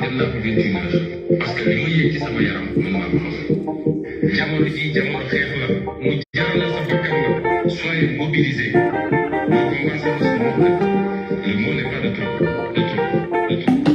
dem naa ko 21 heures parce que li ma yëg ci sama yaram man maa ko xam jamono jii jamono xeex la mu jaral la sa bakkan la soyez mobilisés pour combattre ce monde. Le mot n'est pas de trop, de trop, de trop.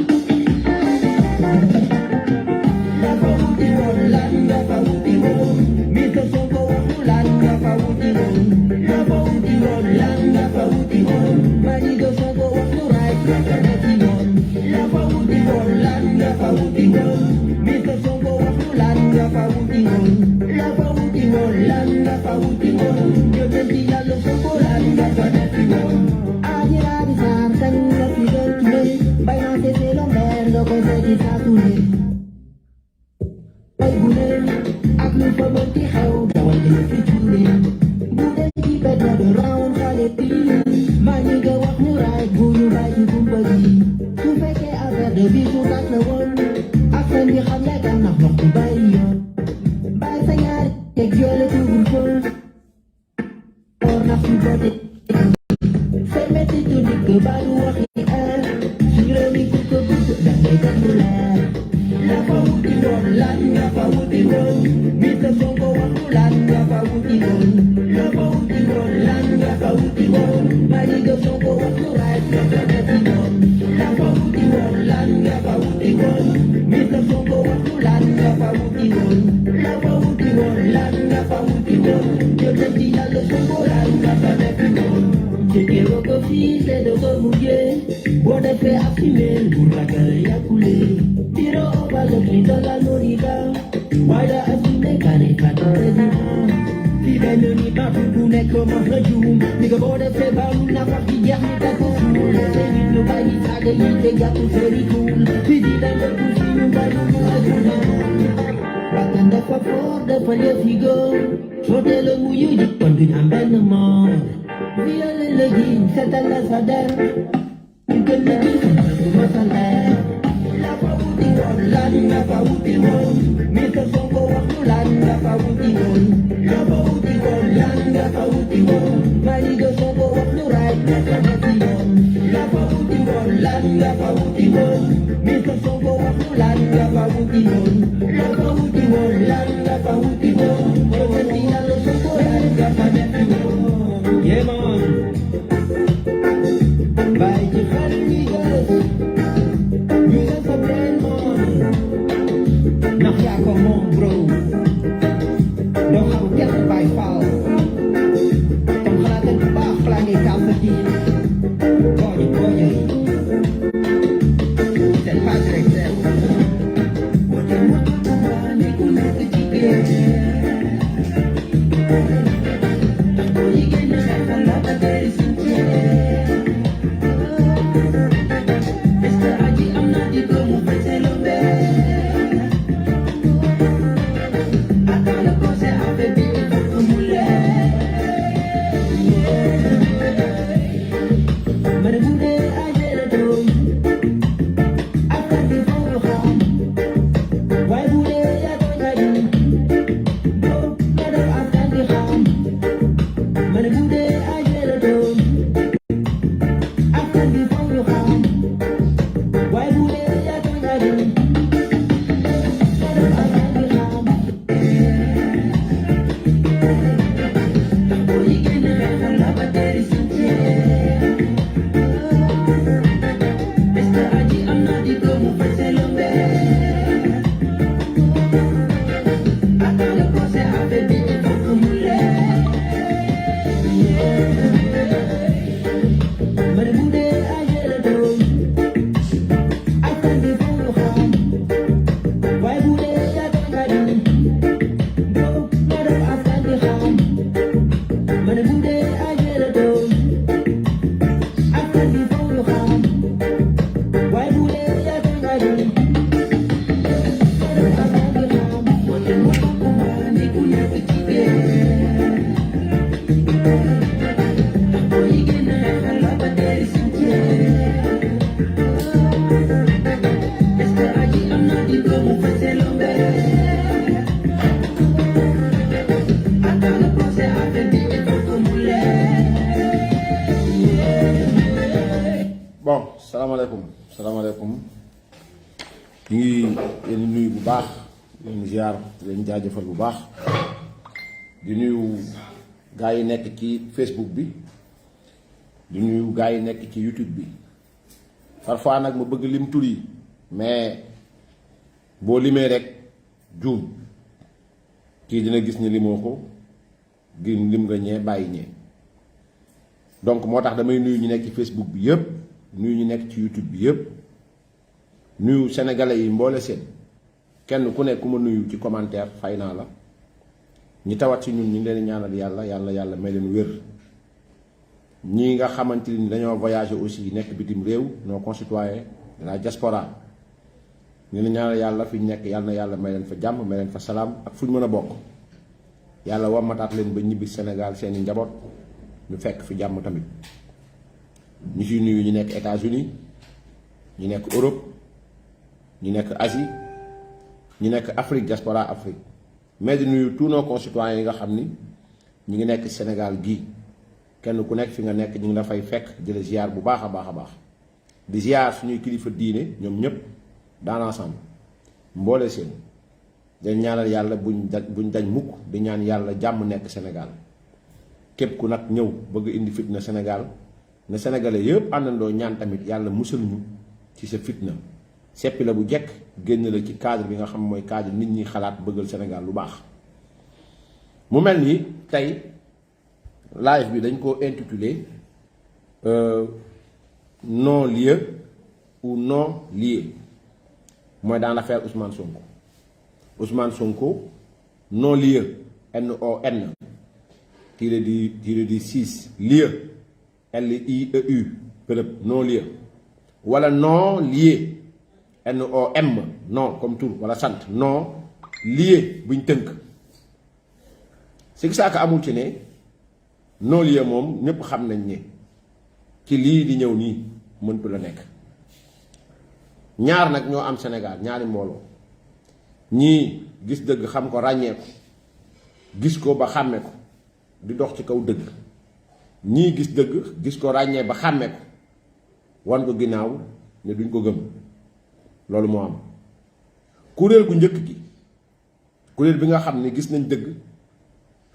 ñu ngi leen di nuyu bu baax di leen ziar di leen jaajëfal bu baax di nuyu gaa yi nekk ci Facebook bi di nuyu gaa yi nekk ci YouTube bi parfois nag ma bëgg lim tur yi mais boo limee rek juum kii dina gis ni limoo ko lim nga ñee bàyyi ñee donc moo tax damay nuyu ñu nekk ci Facebook bi yëpp nuyu ñu nekk ci YouTube bi yëpp nuyu sénégalais yi mboole seen kenn ku nekk ku ma nuyu ci commentaire fay naa la ñi tawat ci ñun ñu ngi leen ñaanal yàlla may leen wér ñi nga xamante ni dañoo voyager aussi nekk bitim réew nos concitoyens de la diaspora ñu leen ñaanal yàlla fi ñu nekk yàlla na yàlla may leen fa jàmm may leen fa salaam ak fu ñu mën a bokk yàlla wamataat leen ba ñibbi Sénégal seeni njaboot ñu fekk fi jàmm tamit ñu ciy nuyu ñu nekk États-Unis ñu nekk Europe ñu nekk Asie ñu nekk Afrique diaspora Afrique mais di nuyu tous nos concitoyens yi nga xam ni ñu ngi nekk Sénégal gii kenn ku nekk fi nga nekk ñu ngi la fay fekk di la ziar bu baax a baax di ziar suñuy kilifa diine ñoom ñëpp dans l'ensemble mboole seen dañ ñaanal yàlla buñ dañ mukk di ñaan yàlla jàmm nekk Sénégal képp ku nag ñëw bëgg indi fitna Sénégal na sénégalais yëpp àndandoo ñaan tamit yàlla musal ñu ci sa fitna seppi la bu jekk génn la ci cadre bi nga xam mooy cadre nit ñi xalaat bëggal Sénégal lu baax mu mel ni tey live bi dañ ko intitulé non lieu ou non lié mooy dans l'affaire Ousmane Sonko non lieu NON tiré du 6 lieu LIEU përëb non lieu wala non lié NOM non comme tur wala sant non lié buñ tënk si saaka amul ci ne non lié moom ñëpp xam nañ ne ci lii di ñëw nii mëntu la nekk ñaar nag ñoo am Sénégal ñaari mbooloo ñii gis dëgg xam ko ràññee ko gis ko ba xàmme ko di dox ci kaw dëgg ñii gis dëgg gis ko ràññee ba xàmme ko wan ko ginnaaw ne duñ ko gëm loolu moo am kuréel gu njëkk gi kuréel bi nga xam ne gis nañ dëgg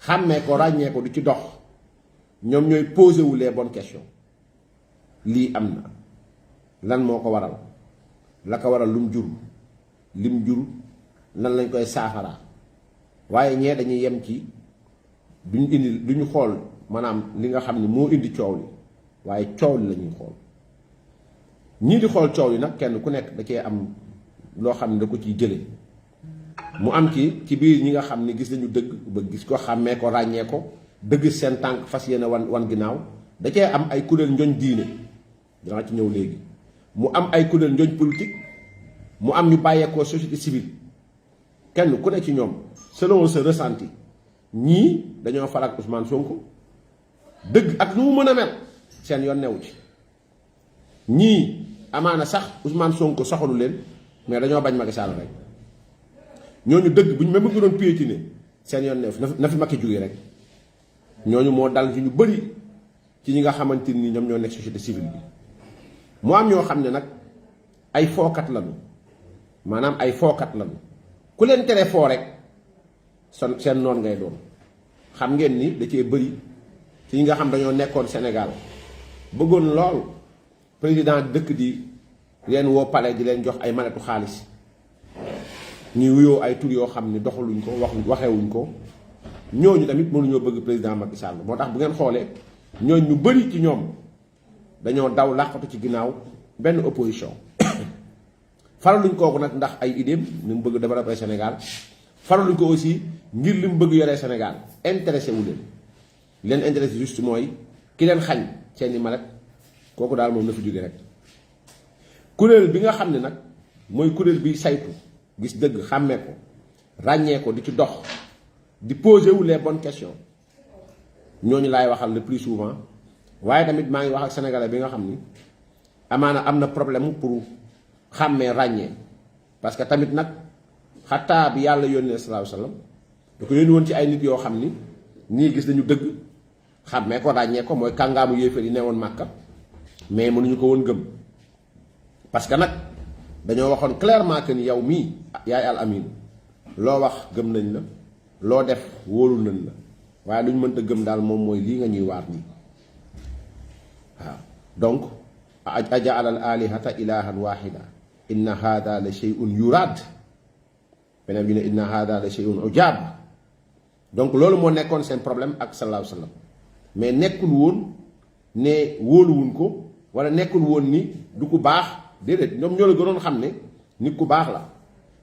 xàmmee ko ràññee ko di ci dox ñoom ñooy posé wu les bonnes questions lii am na lan moo ko waral la ko waral lum jur lim jur nan lañ koy saafara waaye ñee dañuy yem ci duñu xool maanaam li nga xam ne moo indi coow li waaye coow li la ñuy xool ñii di xool coow li nag kenn ku nekk da cee am loo xam ne da ko ciy jële mu am ci biir ñi nga xam ne gis nañu dëgg ba gis ko xàmmee ko ràññee ko dëgg seen tànk fas yéene wan ginnaaw da cee am ay kuréel njoñ diine dinaa ci ñëw léegi mu am ay kuréel njoñ politique mu am ñu bàyyeekoo société civile kenn ku ne ci ñoom selon sa ressenti ñii dañoo faral ak Ousmane Sonko dëgg ak nu mu mën a mel seen yoon newu ci ñii amaana sax Ousmane Sonko soxalu leen mais dañoo bañ Macky Sall rek ñooñu dëgg bu ñu même bu doon piétiner seen yoon newu na fi Macky jógee rek ñooñu moo dal ci ñu bëri ci ñi nga xamante ni ñoom ñoo nekk société civile bi mu am ñoo xam ne nag ay fookat lañu maanaam ay fookat lañu ku leen tere foo rek seen noon ngay doon xam ngeen ni da cee bëri ci ñi nga xam dañoo nekkoon Sénégal bëggoon lool président dëkk di leen woo palais di leen jox ay maletu xaalis ñuy wuyoo ay tur yoo xam ni doxaluñ ko waxewuñ ko ñooñu tamit mënuñoo bëgg président Macky Sall moo tax bu ngeen xoolee ñooñu ñu bëri ci ñoom dañoo daw làqatu ci ginnaaw benn opposition faraluñ kooku nag ndax ay idéem ni mu bëgg développer Sénégal faraluñ ko aussi ngir li mu bëgg yoree Sénégal intéressé wu leen intéressé juste mooy ki leen xañ seeni malet kooku daal moom na fi jóge rek kuréel bi nga xam ne nag mooy kuréel bi saytu gis dëgg xàmmee ko ràññee ko di ci dox di poser wu les bonnes questions ñooñu laay waxal le plus souvent waaye tamit maa ngi wax ak sénégalais bi nga xam ni amaana am na problème pour xàmmee ràññee parce que tamit nag xataa bi yàlla yónnee sallallahu alayhi wasallam da ko yónni woon ci ay nit yoo xam ni ñii gis nañu dëgg xàmmee ko ràññee ko mooy kàngaamu yéefar yi ne woon Màkka mais mënuñu ko woon gëm parce que nag dañoo waxoon clairement que ni yow mii yaay al amin loo wax gëm nañ la loo def wóolu nañ la waaye lu ñu mënta gëm daal moom mooy lii nga ñuy waar nii waaw donc ajaala al alihata ilahan wahida inna hada la shay'un yurad beneen bi ne inna hada la shay'un ujab donc loolu moo nekkoon seen problème ak sallallahu alayhi wa sallam mais nekkul woon ne wóoluwuñ ko wala nekkul woon ni du ku baax déedéet ñoom ñoo la gënoon xam ne nit ku baax la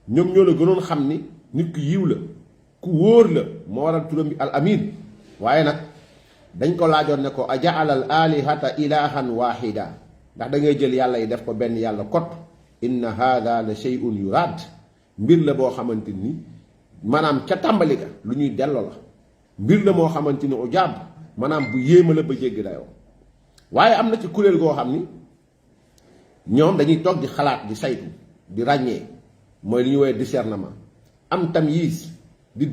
ñoom ñoo la gënoon xam ni nit ku yiw la ku wóor la moo waral turam bi al amin waaye nag dañ ko laajoon ne ko ajaala al alihata ilahan wahida ndax da ngay jël yàlla yi def ko benn yàlla kot inna hada la shay'un yurad mbir la boo xamante ni maanaam ca tàmbali ga lu ñuy delloo la mbir la moo xamante ni ujaab maanaam bu yéema la ba jéggi dayoo waaye am na ci kuréel goo xam ni ñoom dañuy toog di xalaat di saytu di ràññee mooy li ñuy woowee discernement am tamyiz di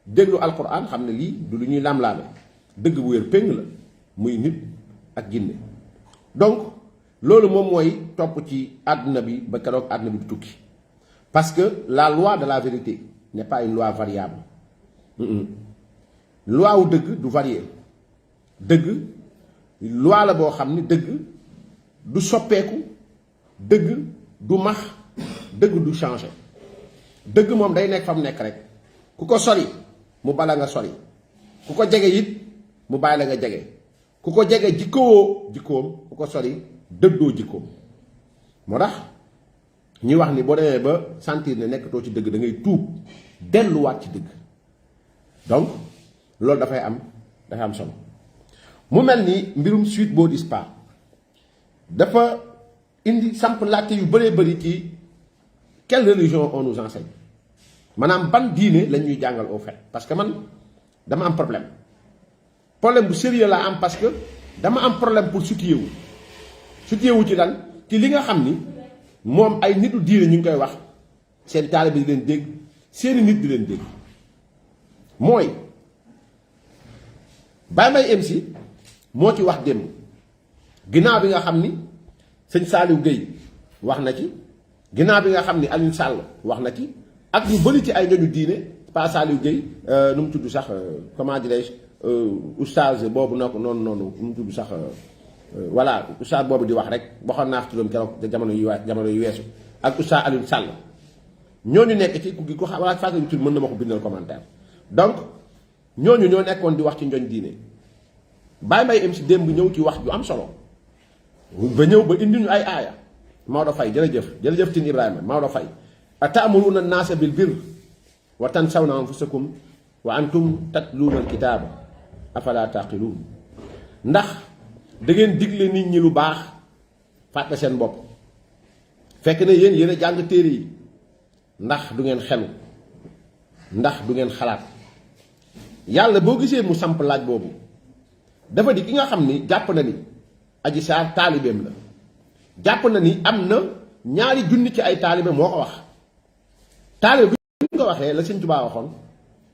déglu alquran xam ne lii du lu ñuy lam-laame dëgg bu wér péng la muy nit ak jinne donc loolu moom mooy topp ci àdduna bi ba keroog àdduna bi di tukki parce que la loi de la vérité n'est pas une loi variable loi wu dëgg du varier dëgg loi la boo xam ni dëgg du soppeeku dëgg du max dëgg du changer dëgg moom day nekk fa mu nekk rek ku ko sori mu bala nga sori ku ko jege it mu bàyyi la nga jege ku ko jege jikkowoo jikkoom ku ko sori dëddoo jikkoom moo tax ñuy wax ni boo demee ba sentir ne nekkatoo ci dëgg da ngay tuub delluwaat ci dëgg donc loolu dafay am solo mu mel ni mbirum Sweet Beauty Spa dafa indi samp laajte yu bëree bëri ci quelle religion on nous enseigne maanaam ban diine la ñuy jàngal au fait parce que man dama am problème bu sérieux laa am parce que dama am problème pour situer wu ci lan ci li nga xam ni moom ay nitu diine ñu ngi koy wax seen taalibe di leen dégg seeni nit di leen dégg mooy Baye Mbaye MC moo ci wax démb ginnaaw bi nga xam ni sëñ Saliou Guèye wax na ci ginnaaw bi nga xam ni Alioune Sall wax na ci ak ñu bëri ci ay ñooñu diine pas Saliou Guèye nu mu tudd sax comment dirais-je oustaz boobu noonu nu mu tudd sax voilà oustaz boobu di wax rek waxoon naa fi turam keroog jamono yu weesu ak oustaz Alioune Sall ñooñu nekk ci ku gi ko xam wala fàttali tur mën na ma ko bindal commentaire donc ñooñu ñoo nekkoon di wax ci njoñ diine Baye Mbaye MC démb ñëw ci wax ju am solo ba ñëw ba indi ñu ay aaya Maodo Faye jërëjëf Tine Ibrahima Maodo Faye ata'muruna an-nasa bil birri wa tansawna anfusakum wa antum tatluuna al-kitaaba afala taqiluun ndax da ngeen digle nit ñi lu baax fàtte seen bopp fekk ne yéen a jàng téere yi ndax du ngeen xelu ndax du ngeen xalaat yàlla boo gisee mu samp laaj boobu dafa di ki nga xam ni jàpp na ni Adji Sarr taalibeem la jàpp na ni am na ñaari junni ci ay taalibe moo ko wax taalibe bi ñu ko waxee la Sëñ Tuubaa waxoon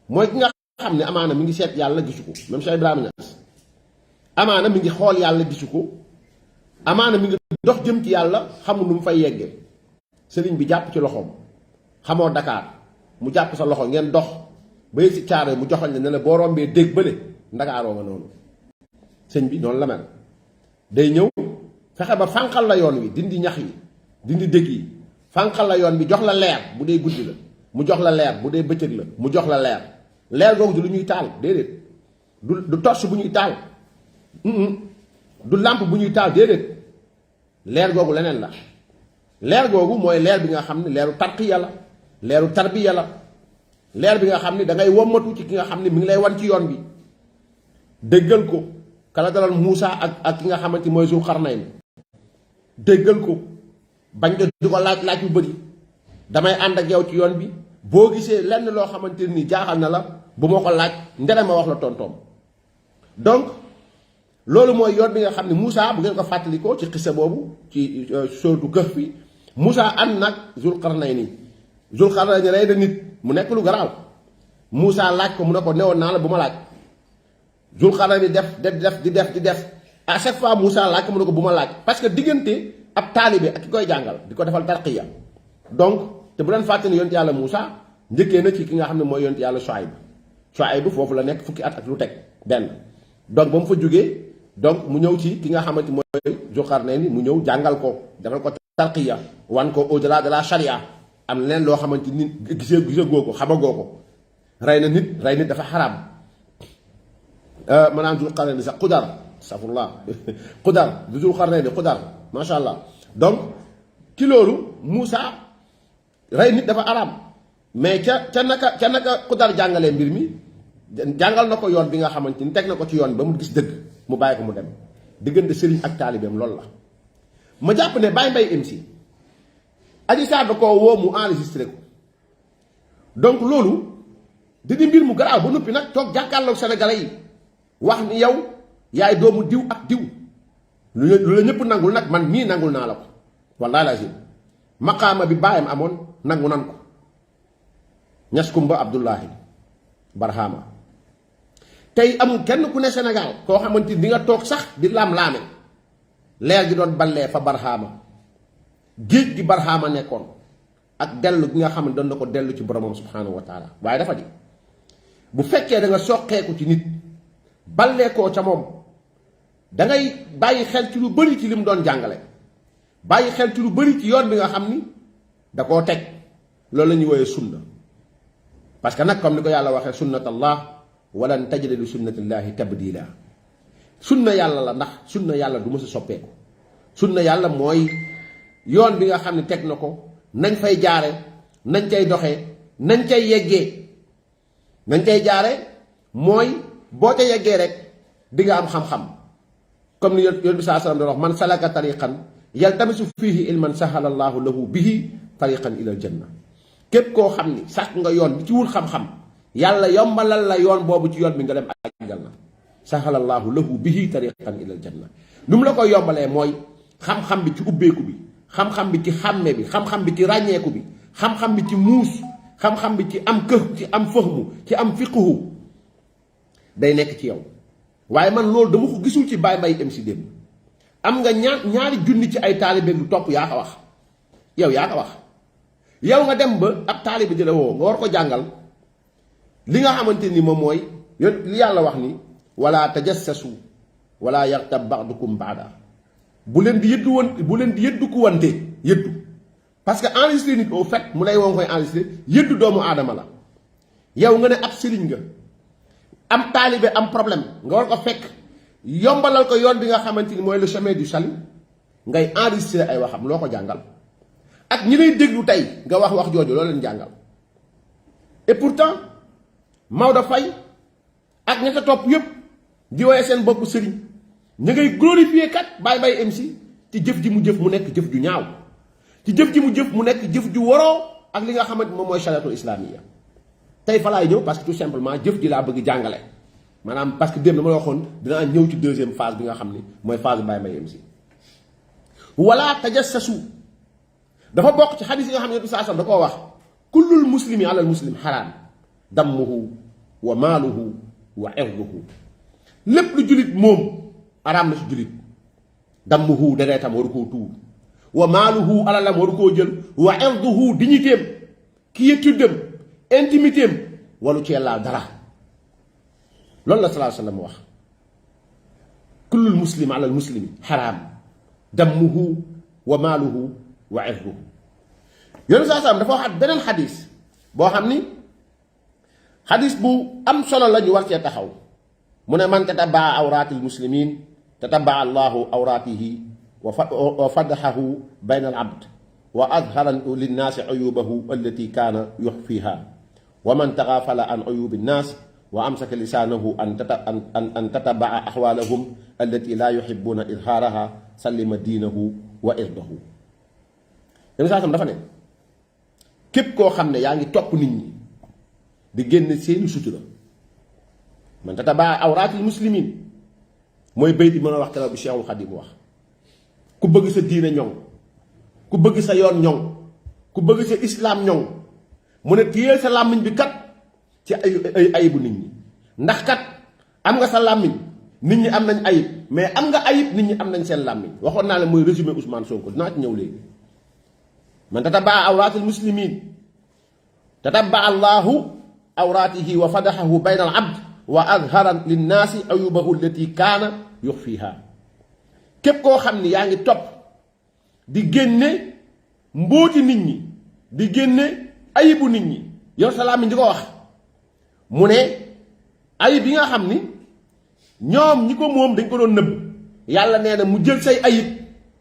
mooy ki nga xam ne amaana mi ngi seet yàlla gisu ko même Cheikh Ibrahima Niass amaana mi ngi xool yàlla gisu ko amaana mi ngi dox jëm ci yàlla xamul nu mu fay yeggee sëriñ bi jàpp ci loxoom xamoo Dakar mu jàpp sa loxo ngeen dox ba yëg si caare mu joxoñ la ne la boo rombee dégg bële ndakaaroo nga noonu sëñ bi noonu la mel day ñëw fexe ba fànqal la yoon wi dindi ñax yi dindi dëgg yi fànqal la yoon bi jox la leer bu dee guddi la mu jox la leer bu dee bëccëg la mu jox la leer googu du lu ñuy taal déedéet du torche bu ñuy taal du lampe bu ñuy taal déedéet leer googu leneen la leer googu mooy leer bi nga xam ne leeru tarqiya la leeru tarbiya la leer bi nga xam ne da ngay wommatu ci ki nga xam ne mi ngi lay wan ci yoon bi déggal ko kala dalal Muusa ak ki nga xamante mooy Zul Qarnayn déggal ko bañ nga di ko laaj yu bëri damay ànd ak yow ci yoon bi boo gisee lenn loo xamante ni jaaxal na la bu ma ko laaj ndere ma wax la tontoom donc loolu mooy yoon bi nga xam ne Muusa bu ngeen ko fàttalikoo ci xisa boobu ci sóotu Kahf bi Muusa ànd nag Zul Qarnayn rey na nit mu nekk lu garaaw Muusa laaj ko mu ne ko newoon naa la bu ma laaj Zul Qarnayn di def à chaque fois Muusa laaj ko mu ne ko bu ma laaj parce que diggante ab taalibe ak ki koy jàngal di ko defal tarqiya donc te bu leen fàtte ne yonent yàlla Moussa njëkkee na ci ki nga xam ne mooy yonent yàlla Shuayb foofu la nekk fukki at ak lu teg benn donc ba mu fa jógee donc mu ñëw ci ki nga xamante mooy Zulqarnayni mu ñëw jàngal ko defal ko tarqiya wan ko au delà de la charia am leen loo xamante ni gisee goo ko xamagoo ko rey nit dafa xaraam maanaam Zulqarnayni sax Qudar safurlah Qudar du Zulqarnayni Qudar macha allah donc ci loolu Moussa rey nit dafa xaraam mais ca naka Qudar jàngalee mbir mi jàngal na ko yoon bi nga xamante ni teg na ko ci yoon ba mu gis dëgg mu bàyyi ko mu dem diggante sëriñ ak taalibeem loolu la ma jàpp ne Baye Mbaye MC Adji Sarr da koo woo mu enregistré ko donc loolu di mbir mu garaaw ba noppi nag toog jàkkaarloog sénégalais yi wax ni yow yaay doomu diw ak diw lu la ñëpp nangul nag man mii nangul naa la ko wallaahi lazim maqaama bi baayam amoon nangu nan ko Ñas Kumba Abdullahi Barhama tey amul kenn ku ne Sénégal koo xamante ni di nga toog sax di laam-laame leer gi doon ballee fa Barhama géej gi Barhama nekkoon ak dellu gi nga xam ne doon na ko dellu ci boromam subhanahu wa taala waaye dafa di bu fekkee da nga soqeeku ci nit balleekoo ca moom da ngay bàyyi xel ci lu bëri ci li mu doon jàngale bàyyi xel ci lu bëri ci yoon bi nga xam ni da koo teg loolu la ñuy woowee sunna parce que nag comme ni ko yàlla waxee sunnatallah walan tajida li sunnatillahi tabdila sunna yàlla la ndax sunna yàlla du mës a soppeeku sunna yàlla mooy yoon bi nga xam ne teg na ko nañ fay jaare nañ cay doxee nañ cay yeggee nañ cay jaare mooy boo ca yeggee rek di nga am xam-xam comme ni yoon bi saa sallam doon wax man salaka tariqan yaltamisu fihi ilman sahala allahu lahu bihi tariqan ila al janna képp koo xam ni sax nga yoon bi ci wul xam-xam yàlla yombalal la yoon boobu ci yoon bi nga dem aljanna sahala allahu lahu bihi tariqan ila al janna nu mu la koy yombalee mooy xam-xam bi ci ubbeeku bi xam-xam bi ci xàmme bi xam-xam bi ci ràññeeku bi xam-xam bi ci muus xam-xam bi ci am kër ci am fahmu ci am fiqhu day nekk ci yow waaye man loolu dama ko gisul ci Baye Mbaye MC démb am nga ñaari junni ci ay taalibe lu topp yaa ko wax yaa ko wax yow nga dem ba ab taalibe di la woo nga war ko jàngal li nga xamante ni moom mooy li yàlla wax ni wala tajassasu wala yaxtab ba'dukum ba'da bu leen di yëddu ku wante yëddu parce que enregistré nit au fait mu lay woo koy enregistré yëddu doomu aadama la yow nga ne ab sëriñ nga am taalibe am problème nga war ko fekk yombalal ko yoon bi nga xamante ni mooy le chemin du salut ngay enregistré ay waxam loo ko jàngal ak ñi lay déglu tey nga wax jooju loo leen jàngal et pourtant Maodo Faye ak ña ca topp yëpp di woowee seen bopp sëriñ ña ngay glorifier kat Baye Mbaye MC ci jëf ji mu jëf mu nekk jëf ju ñaaw ci jëf ji mu jëf mu nekk jëf ju waroo ak li nga xamante moom mooy chariatul islamiyya tey fa laay ñëw parce que tout simplement jëf ji laa bëgg jàngale maanaam parce que démb dama la waxoon dinaa ñëw ci deuxième phase bi nga xam ni mooy phase Baye Mbaye MC wala tajassasu dafa bokk ci xadis yi nga xam ne bi saa sam da koo wax kullul muslimi alal muslim xaraam dammuhu wa maaluhu wa irduhu lépp lu julit moom araam na si julit dammuhu deretam waru koo tuur wa maaluhu alalam waru koo jël wa irduhu dignitéem quiétudeem intimitéem walu cee laal dara loolu la sallallahu alayhi wa sallam wax kullul muslimi alal muslimi xaraam dammuhu wa maaluhu wa irduhu yoonu saa sallam dafa waxaat beneen xadis boo xam ni xadis bu am solo la ñu war cee taxaw mu ne man tatabaa awraati almuslimin tatabaa allahu awraatihi wa fadaxahu bayna al abd wa adhara linnaasi uyubahu allati kaana yuxfiha wa man taxaafala an uyubi nnaas wa amsaka lisaanahu an tatabaa axwaalahum allati laa yuxibuuna idhaaraha sallima diinahu wa irdahu yoonu saa sallam dafa ne képp koo xam ne yaa ngi topp nit ñi di génn seeni sutura man tatabaa awraatil muslimin mooy bayt bi mën a wax keroog bi Cheikhul Khadim wax ku bëgg sa diine ñoŋ ku bëgg sa yoon ñoŋ ku bëgg sa islaam ñoŋ mu ne téyeel sa làmmiñ bi kat ci ay ayibu nit ñi ndax kat am nga sa làmmiñ nit ñi am nañ ayib mais am nga ayib nit ñi am nañ seen làmmiñ waxoon naa la mooy résumé Ousmane Sonko dinaa ci ñëw léegi man tatabaa awraatil muslimin tatabaa allahu awraatihi wa fadaxahu bayna al abd wa adhara linnaasi ayubahu allati kaana yuxfiha képp koo xam ni yaa ngi topp di génne mbóoti nit ñi di génne ayibu nit ñi yow salaam mi di ko wax mu ne ayib yi nga xam ni ñoom ñi ko moom dañ ko doon nëbb yàlla nee na mu jël say ayib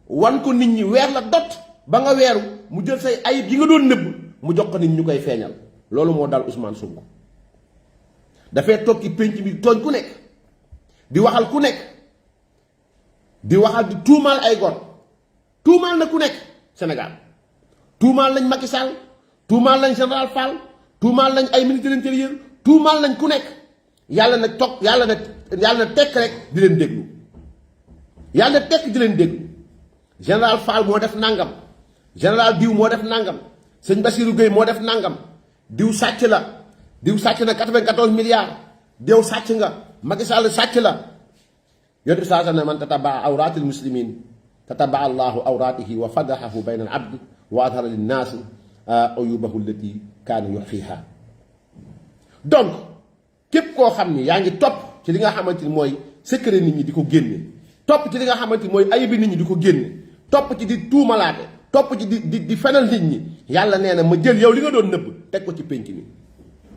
wan ko nit ñi weer la dot ba nga weeru mu jël say ayib yi nga doon nëbb mu jox ko nit ñu koy feeñal loolu moo dal Ousmane Sonko dafay toog ci pénc bi tooñ ku nekk di waxal ku nekk di waxal di tuumaal ay gor tuumaal na ku nekk Sénégal tuumaal nañ Macky Sall tuumaal nañ général Fall tuumaal nañ ay ministre de l'intérieur tuumaal nañ ku nekk yàlla na toog yàlla na tekk rek di leen déglu yàlla na tekk di leen déglu général Fall moo def nangam général diw moo def nangam sëñ Bassirou Gueye moo def nangam diw sàcc la diw sàcc na 94 milliards diw sàcc nga Macky Sall sàcc la yonent bi saa ne man tatabaa awraatil muslimin tatabaa allahu awraatihi wa fadaxahu bayna al abdi wa adhara linnaasi ayubahu allati kaana yuxfiha donc képp koo xam ni yaa ngi topp ci li nga xamante ni mooy secret nit ñi di ko génne topp ci li nga xamante ni mooy ayibi nit ñi di ko génne topp ci di tuumalaate topp ci di fenal nit ñi yàlla nee na ma jël yow li nga doon nëbb teg ko ci pénc mi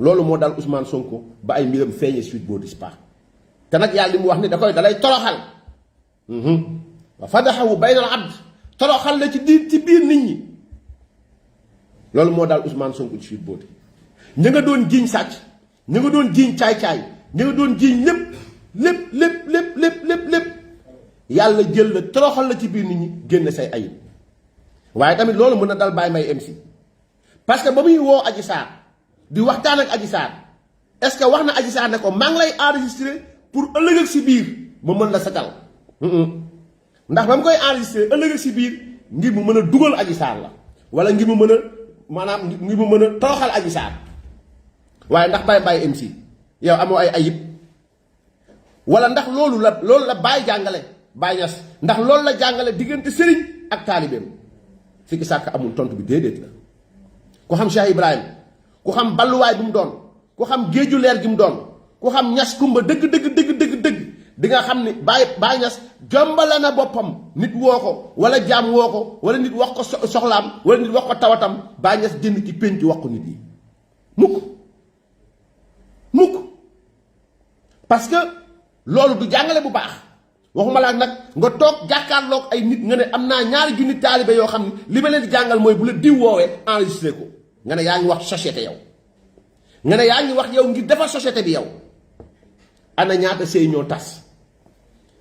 loolu moo dal Ousmane Sonko ba ay mbiram feeñe suite boo dispa te nag yàlla li mu wax ni dalay toroxal wa fadaxahu bayna al abd toroxal la ci biir nit ñi loolu moo daal Ousmane Sonko ci suite boote ña nga doon jiiñ sàcc ña nga doon jiiñ caay-caay ña nga doon jiiñ lépp yàlla jël la toroxal la ci biir nit ñi génn say ayib waaye tamit loolu mën na dal Baye Mbaye MC parce que ba muy woo Adji Sarr di waxtaan ak Adji Sarr est-ce que wax na Adji Sarr ne ko maa ngi lay enregistré pour ëllëg ak si biir ma mën la satal ndax ba mu koy enregistré ëllëg ak si biir ngir mu mën a dugal Adji Sarr la wala ngir mu mën a maanaam ngir mu mën a toroxal Adji Sarr waaye ndax Baye Mbaye MC yow amoo ay ayib wala ndax loolu la Baye jàngale Baye Niass ndax loolu la jàngale diggante sëriñ ak taalibeem fikki sàkk amul tontu bi déedéet la ku xam Cheikh Ibrahim ku xam balluwaay bi mu doon ku xam géeju leer gi mu doon ku xam Niass Kumba dëgg di nga xam ni Baye Niass jombale na boppam nit woo ko wala jaam woo ko wala nit wax ko soxlaam wala nit wax ko tawatam Baye Niass jënd ci pénc wax ko nit yi mukk parce que loolu du jàngale bu baax waxuma laa nag nga toog jàkkaarloog ay nit nga ne am naa ñaari junni taalibe yoo xam ne li ma leen di jàngal mooy bu la diw woowee enregistré ko nga ne yaa ngi wax société yow nga ne yaa ngi wax yow ngir defar société bi yow ana ñaata sëy ñoo tas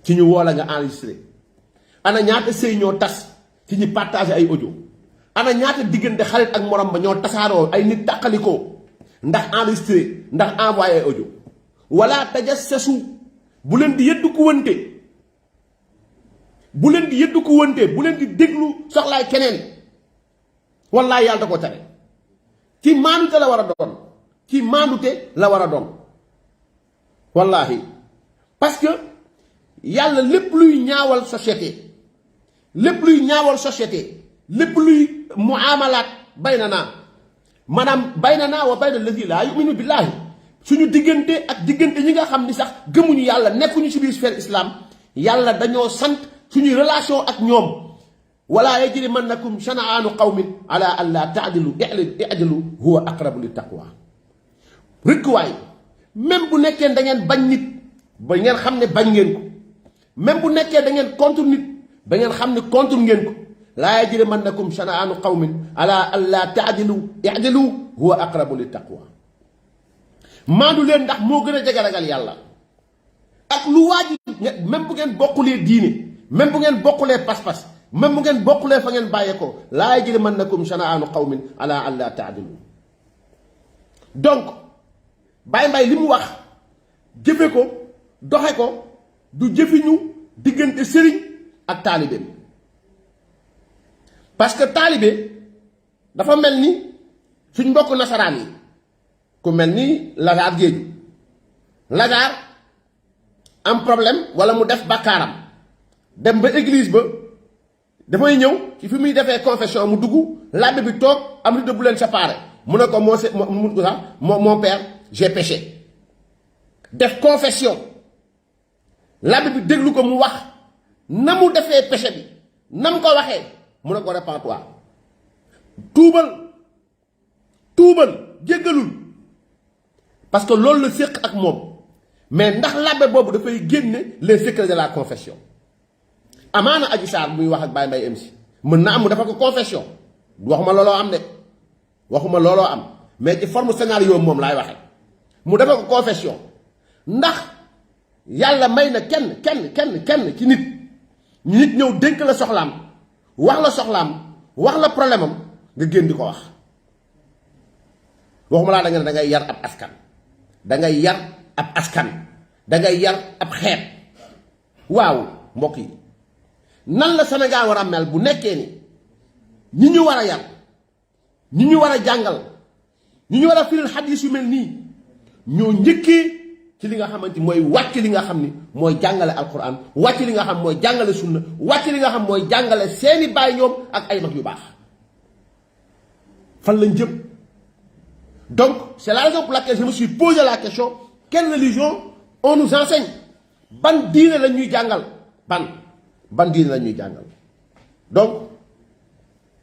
ci ñu woo la nga enregistré ana ñaata sëy ñoo tas ci ñu partagé ay audio ana ñaata diggante xarit ak morom ba ñoo tasaaroo ay nit tàqalikoo ndax enregistré ndax envoyé ay audio wala tajassasu bu leen di yëddu ku wante bu leen di déglu soxlaay keneen wallaay yàlla da ko tere ci maandute la war a doon ci maandute la war a doon wallahi parce que yàlla lépp luy ñaawal société lépp luy muamalaat baynanaa maanaam baynanaa wa bayna alladi laa yuminu billaahi suñu diggante ak diggante ñi nga xam ni sax gëmuñu yàlla nekkuñu ci biir sphère islam yàlla dañoo sant suñuy relation ak ñoom wala yajrimannakum shana'aanu qawmin ala an laa ta'dilu i'dilu huwa aqrabu lit taqwa rëkk waay même bu nekkee da ngeen bañ nit ba ngeen xam ne bañ ngeen ko même bu nekkee da ngeen contre nit ba ngeen xam ne contre ngeen ko laa yajrimannakum shana'aanu qawmin ala an laa ta'dilu i'dilu huwa aqrabu lit taqwa maandu leen ndax moo gën a jege ragal yàlla ak lu waaj même bu ngeen bokkulee diine même bu ngeen bokkulee pas-pas même bu ngeen bokkulee fa ngeen bàyyeekoo laa yajrimannakum shana'aanu qawmin ala an laa ta'dilu donc Baye Mbaye li mu wax jëfe ko doxe ko du jëfiñu diggante sëriñ ak taalibeem parce que taalibe dafa mel ni suñ mbokk nasaraan yi ku mel ni Lazare Géeju Lazare am problème wala mu def bàkkaaram dem ba église ba dafay ñëw ci fi muy defee confession mu dugg labbe bi toog am rideau bu leen séparé mu ne ko mon père j'ai péché def confession labbe bi déglu ko mu wax na mu defee péché bi nam ko waxee mu ne ko répands-toi tuubal jéggalul parce que loolu la séq ak moom mais ndax labbe boobu dafay génne les secrets de la confession amaana Adji Sarr muy wax ak Baye Mbaye MC mën na am mu dafa ko confession waxuma looloo am de waxuma looloo am mais ci forme scénario moom laay waxee mu dafa ko confession ndax yàlla may na kenn ci nit ñëw dénk la soxlaam wax la problème am nga génn di ko wax waxuma laa da ngay yar ab askan dangay yar ab askan dangay yar ab xeet waaw mbokk yi nan la Sénégal war a mel bu nekkee ni ñi ñu war a yar ñi ñu war a jàngal ñi ñu war a firil xadis yu mel nii ñoo njëkkee ci li nga xamante mooy wàcc li nga xam ni mooy jàngale alquran wàcc li nga xam mooy jàngale sunna wàcc li nga xam mooy jàngale seeni baay ñoom ak ay mag yu baax fan lañ jëm. Donc c'est la raison pour laquelle je me suis posé la question quelle religion on nous enseigne ban diine la ñuy jàngal ban diine la ñuy jàngal donc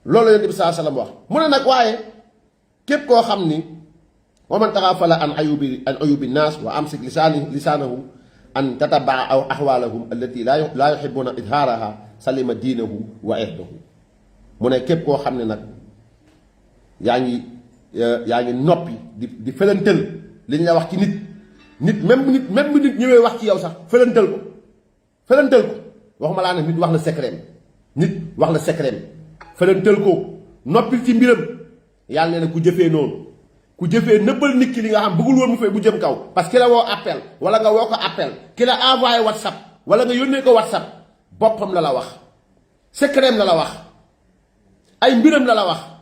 loolu la Yonent bi sallallahu alayhi wa sallam wax mu ne nag waaye képp koo xam ni wa man taxaafala an ayubi naas wa amsik lisaanahu an tatabaa aw axwaalahum allati laa yuhibbuna idhaaraha salima diinahu wa irdahu mu ne képp koo xam ne nag yaa ngi noppi di felantal li ñu la wax ci nit même bu nit ñëwee wax ci yow sax felantal ko waxuma laa ne nit wax la secret felantal ko noppil ci mbiram yàlla nee na ku jëfee noonu ku jëfee nëbbal nit ki li nga xam bëggul woon mu fay bu jëm kaw parce que ki la woo appel wala nga woo ko appel ki la envoyé whatsapp wala nga yónnee ko whatsapp boppam la wax secret la wax ay mbiram la wax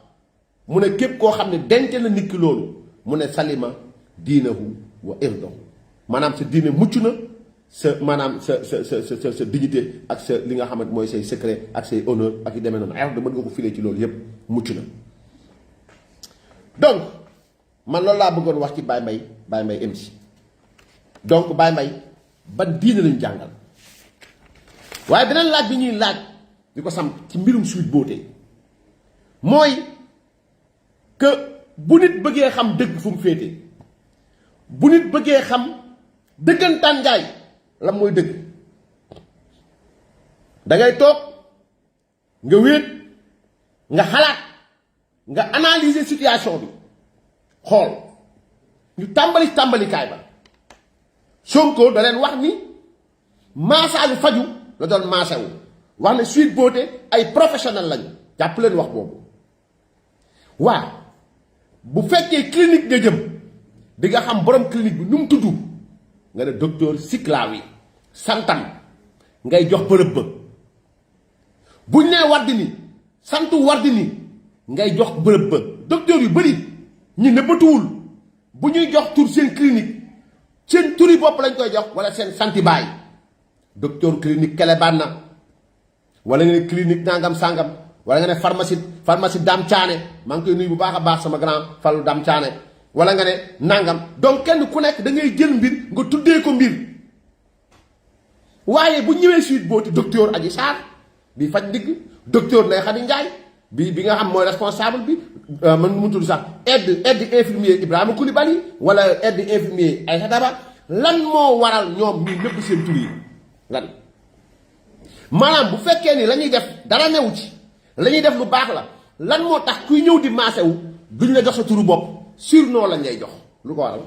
mu ne képp koo xam ne denc na nit ki loolu mu ne salima diinahu wa irdahu maanaam sa diine mucc na sa maanaam sa dignité ak sa li nga xamante mooy say secret ak say honneur ak yu demee noonu ay mën nga ko filee ci loolu yépp mucc na donc man loolu laa bëggoon wax ci Baye Mbaye MC donc Baye Mbaye ban diine lañu jàngal waaye beneen laaj bi ñuy laaj di ko samp ci mbirum Sweet Beauté mooy que bu nit bëggee xam dëgg fu mu féete bu nit bëggee xam dëggantaan njaay la mooy dëgg dangay toog nga wéet nga xalaat nga analyser situation bi xool ñu tàmbalikaay ba Sonko da leen wax ni maasaayu faju la doon maasawu wax ne Sweet Beauté ay professionnel lañu jàpp leen wax boobu waaw bu fekkee clinique nga jëm di nga xam borom clinique bi nu mu tudd nga ne docteur Siklawi santam ngay jox bërëb ba buñ nee Wardini santu Wardini ngay jox bërëb ba docteur yu bëri ñi nëbbatuwul bu ñuy jox tur seen clinique seen turi bopp lañ koy jox wala seen santi baay docteur clinique Kelebana wala nga ne clinique nangam sangam wala nga ne pharmacie Dame Thiané maa ngi koy nuyu bu baax a baax sama grand Fallou Dame Thiané wala nga ne nangam donc kenn ku nekk da ngay jël mbir nga tuddee ko mbir waaye bu ñëwee Sweet Beauté docteur Adji Sarr bi faj ndigg docteur Ndeye Khady Ndiaye bi nga xam mooy responsable bi man mu tudd sax aide infirmier Ibrahima Koulibaly wala aide infirmier Aïssata Ba lan moo waral ñoom ñu nëbb seen tur yi lan maanaam bu fekkee ni la ñuy def dara newu ci la ñuy def lu baax la lan moo tax kuy ñëw di maasewu duñ la jox sa turu bopp surnom lañ lay jox lu ko waral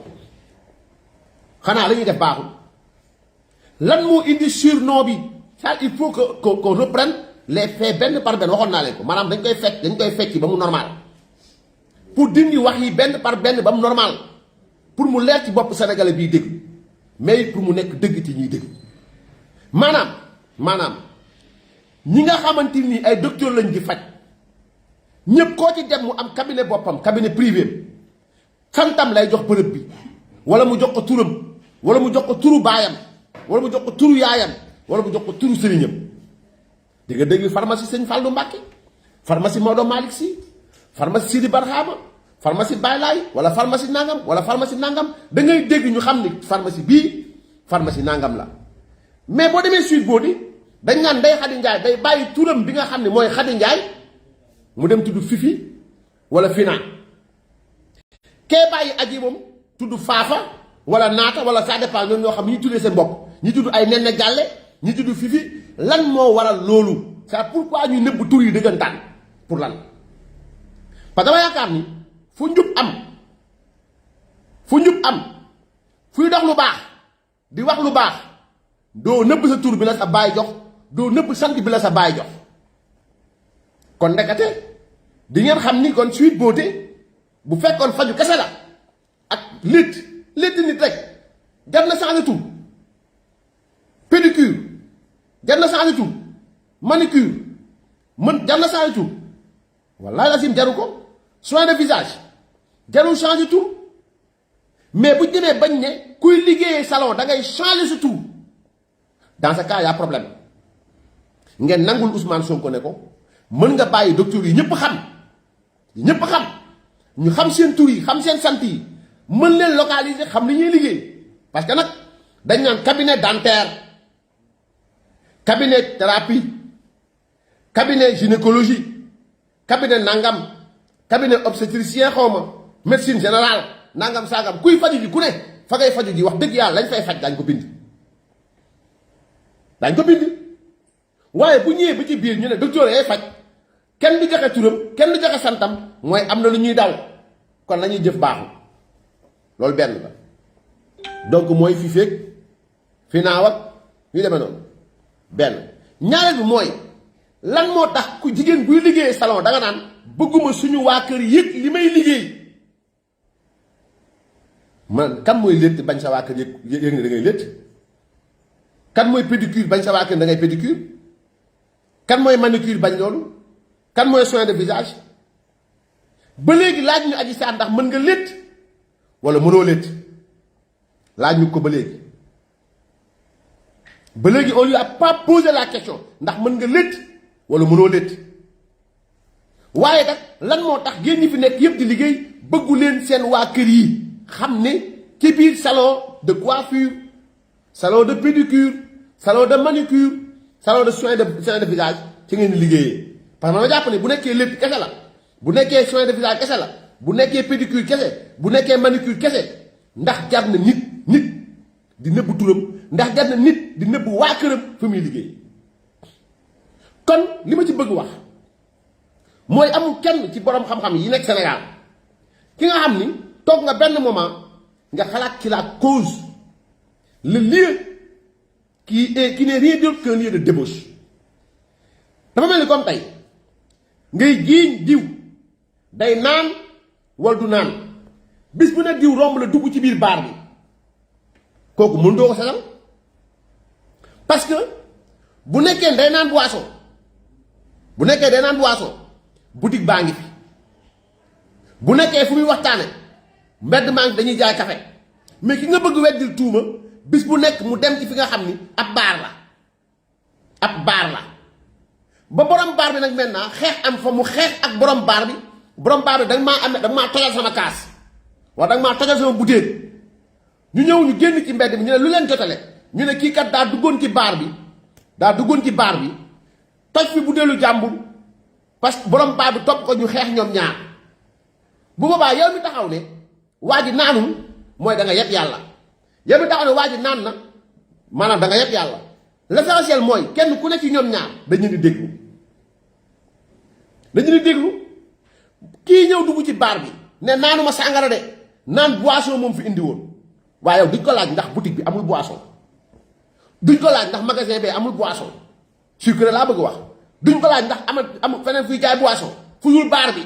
xanaa la ñuy def baaxul lan moo indi surnom bi ça il faut que qu'on reprenne les faits benn par benn waxoon naa leen ko maanaam dañ koy fecc ba mu normal pour dindi wax yi benn par benn ba mu normal pour mu leer ci bopp sénégalais bii dégg mais pour mu nekk dëgg ci ñuy dégg maanaam ñi nga xamante ni ay docteur lañ di faj ñëpp koo ci dem mu am cabinet boppam cabinet privé santam lay jox bërëb bi wala mu jox ko turam wala mu jox ko turu baayam wala mu jox ko turu yaayam wala mu jox ko turu sëriñam di nga dégg pharmacie sëñ Fallou Mbacké pharmacie Maodo Malick Sy pharmacie Sidi Barhama pharmacie Baylaay wala pharmacie nangam wala pharmacie nangam da ngay dégg ñu xam ni pharmacie bii pharmacie nangam la mais boo demee Sweet Beauty dañ naan Ndeye Khady Ndiaye day bàyyi turam bi nga xam ne mooy Khady Ndiaye mu dem tudd Fifi wala Fina kee bàyyi aji moom tudd Faafa wala Naata wala ça dépend ñoom ñoo xam ñi tuddee seen bopp ñi tudd ay Nene Gàlle ñi tudd Fifi lan moo waral loolu c'est pourquoi ñu nëbb tur yi dëggantaan pour lan parce que dama yaakaar ni fu njub am fuy dox lu baax di wax lu baax doo nëbb sa tur bi la sa baay jox doo nëbb sant bi la sa baay jox kon ndekete di ngeen xam ni kon Sweet Beauty bu fekkoon faju kese la ak létt nit rek jar na changer tur pédicure jar na changer tur manicure jar na changer tur wallahi la sim jaru ko soin de visage jarul changer tur mais bu demee bañ ne kuy liggéeyee salon da ngay changer sa tur dans ce cas y a problème ngeen nangul Ousmane Sonko ne ko mën nga bàyyi docteur yi ñëpp xam ñu xam seen tur yi xam seen sant yi mën leen localiser xam li ñuy liggéey parce que nag dañ naan cabinet dentaire cabinet thérapie cabinet gynécologie cabinet nangam cabinet obstétricien xawma médecine générale nangam saagam kuy faju ji ku ne fa ngay faju ji wax dëgg yàlla lañ fay faj dañ ko bind waaye bu ñëwee ba ci biir ñu ne docteur yay faj kenn du joxe turam kenn du joxe santam mooy am na lu ñuy daw kon la ñuy jëf baaxul loolu benn la donc mooy fi feeg fi naaw ak ñu demee noonu benn ñaareel bi mooy lan moo tax ku jigéen buy liggéeyee salon da nga naan bëgguma suñu waa kër yëg li may liggéey man kan mooy létt bañ sa waa kër yëg ne da ngay létt kan mooy pédicure bañ sa waa kër da ngay pédicure kan mooy manucure bañ loolu kan mooy soin de visage ba léegi laaj ñu Adji Sarr ndax mën nga létt wala mënoo létt laaj ñu ko ba léegi on lui a pas posé la question ndax mën nga létt wala mënoo létt waaye nag lan moo tax génn ñi fi nekk yëpp di liggéey bëggu leen seen waa kër yi xam ne ci biir salon de coiffure salon de pédicure salon de manucure salon de soin de visage ci ngeen di liggéeyee parce que ma jàpp ne bu nekkee lépp kese la bu nekkee soin de visage kese la bu nekkee pédicure kese bu nekkee manucure kese ndax jar na nit di nëbb turam ndax jar na nit di nëbb waa këram fa muy liggéey kon li ma ci bëgg wax mooy amul kenn ci borom xam-xam yi nekk Sénégal ki nga xam ni toog nga benn moment nga xalaat ci la cause le lieu qui n'est rien d'autre qu'un lieu de débauche dafa mel ni comme tey ngay jiiñ diw day naan wala du naan bis bu ne diw romb la dugg ci biir baar bi kooku mën doo ko setal parce que bu nekkee day naan boisson boutique baa ngi fi bu nekkee fu muy waxtaane mbedd maa ngi dañuy jaay café mais ki nga bëgg weddil tuuma bis bu nekk mu dem ci fi nga xam ni ab baar la ba borom baar bi nag maintenant xeex am fa mu xeex ak borom baar bi danga maa tojal sama kaas wala danga maa tojal sama butéel ñu ñëw ñu génn ci mbedd bi ñu ne lu leen jotale ñu ne kii kat daa duggoon ci baar bi toj fi butéelu jàmbur parce que borom baar bi topp ko ñu xeex ñoom ñaar bu boobaa yow mi taxaw ne waa ji naanul mooy da nga yeb yàlla yow mi taxaw ne waa ji naan na maanaam da nga yeb yàlla l'essentiel mooy kenn ku ne ci ñoom ñaar dañu di déglu kii ñëw dugg ci baar bi ne naanuma sàngara de naan boisson moom fi indi woon waaye yow duñ ko laaj ndax boutique bi amul boisson duñ ko laaj ndax magasin bi amul boisson sucré laa bëgg wax duñ ko laaj ndax amul feneen fuy jaay boisson fu yul baar bi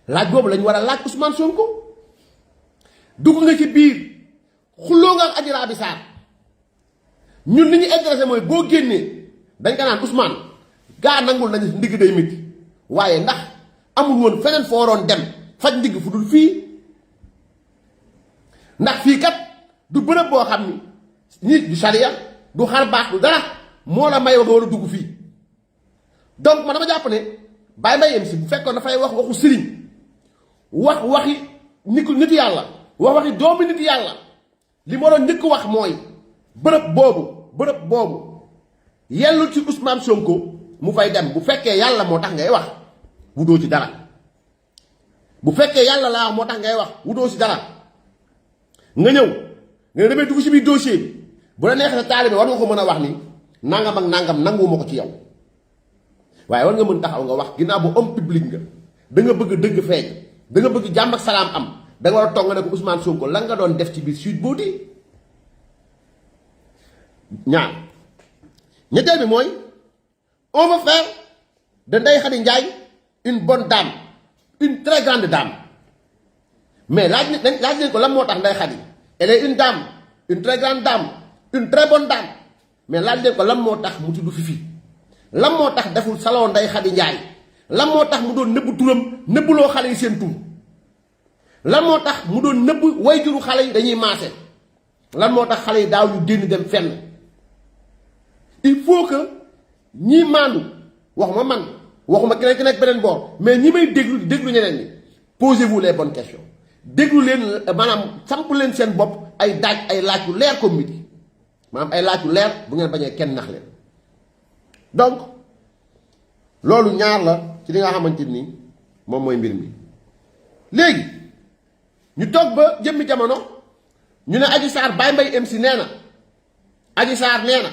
laaj boobu lañ war a laaj Ousmane Sonko dugg nga ci biir xulloo nga ak Adji Raby Sarr ñun li ñu intéressé mooy boo génnee dañ ko naan Ousmane gaa nangul nañu ndigg day métti waaye ndax amul woon feneen foo waroon dem faj ndigg fu dul fii ndax fii kat du bërëb boo xam ni nit du sharia du xar baax du dara moo la may wax nga war a dugg fii donc man dama jàpp ne Baye Mbaye MC bu fekkoon dafay wax waxu sëriñ wax waxi nitu yàlla wax waxi doomi nit yàlla li ma doon njëkk wax mooy bërëb boobu yellu ci Ousmane Sonko mu fay dem bu fekkee yàlla moo tax ngay wax wudoo ci dara bu fekkee yàlla laa wax moo tax ngay wax wudoo ci dara nga ñëw nga demee dugg ci biir dossier bi bu la neexee sa taalibe war nga ko mën a wax ni nangam ak nangam nanguwuma ko ci yow waaye war nga mën taxaw nga wax ginnaaw bu homme public nga da nga bëgg dëgg feeñ da nga bëgg jàmm ak salaam am da nga war a toog nga ne ko Ousmane Sonko la nga doon def ci biir Sweet Beauty ñetteel bi mooy on va faire de Ndeye Khady Ndiaye une bonne dame une très grande dame mais laaj leen ko lan moo tax Ndeye Khady elle est une dame une très grande dame une très bonne dame mais laaj leen ko lan moo tax mu tudd Fifi lan moo tax deful salon Ndeye Khady Ndiaye lan moo tax mu doon nëbb turam nëbbuloo xale yi seen tur lan moo tax mu doon nëbb wayjuru xale yi dañuy maase lan moo tax xale yi daaw ñu génn dem fenn il faut que ñii maandu waxuma man waxuma keneen ki nekk beneen boor mais ñi may déglu ñeneen ñi posez-vous les bonnes questions déglu leen maanaam samp leen seen bopp ay laaj yu leer comme midi maanaam ay laaj yu leer bu ngeen bañee kenn nax leen donc loolu ñaar la ci li nga xamante ni moom mooy mbir mi léegi ñu toog ba jëmmi jamono ñu ne Adji Sarr Baye Mbaye MC nee na Adji Sarr nee na